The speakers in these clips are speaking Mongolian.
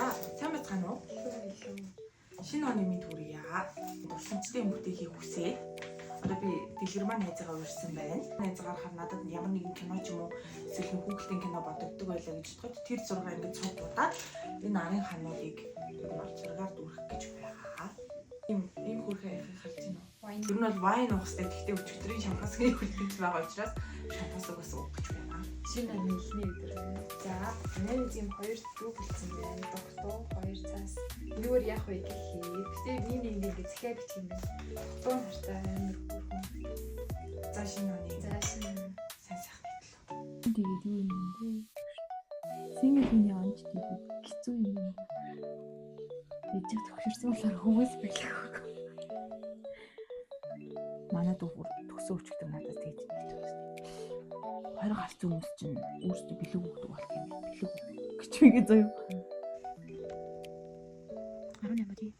За, сайн байцгаана уу? Шинэ оны мэнд хүргье. Дурсамжтай юм бүтээхийг хүсээд одоо би дэлгэр маань найзаагаа урьсан байна. Найзаагаар хар надад ямар нэгэн кино ч юм уу эсвэл нэг хүүхэлдэйн кино бодогддог байлаа гэж бодоход тэр зургаа ингэж цуг будаад энэ арын хануудыг ер нь зургаар дүүргэх гэж байгаа. Ийм ийм хөөрхөн аяхыг харж байна уу? Wine. Ер нь бол вайн уух хэрэгтэй. Гэхдээ өчигдрийн шампанскийг үлдээж байгаа учраас шампансыг бас уух гэж байна. Шинэ оны эхний өдөр байна. За, манай юм хоёр дүү бэлдсэн байна. Дугтуу хоёр цаас. Энэгээр яах вэ гэхээр битээ би нэг нэг ингэ захиа бичих юм байна. Дугтуу нь хартай амар хөөрхөн. За, шинэ оны За, шинэ сайн сайхны төлөө. Тэгээд юу юм бэ? Single хүний онж тэгээд хэцүү юм байна. Ээжих төгшөрсөн болохоор хүмүүс байлгүй. Манай дүү бүр төгсөн өчигдөр надад тэгж хэлж байсан. 20 гарсан хүмүүс чинь өөрсдөө бэлэг өгдөг болох юм. Бэлэг гэж бигээ заяа. 18 тий.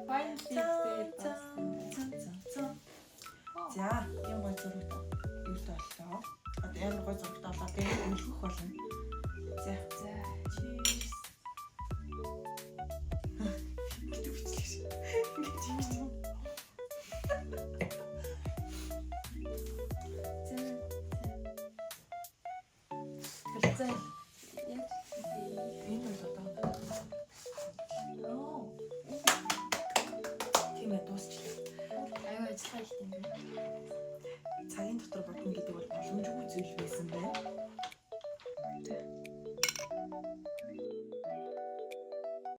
Finally битээ. За, юм гой зурагт юутай боллоо. Одоо ямар гой зурагт боллоо. Тэгээд өнгөх болно. За. За.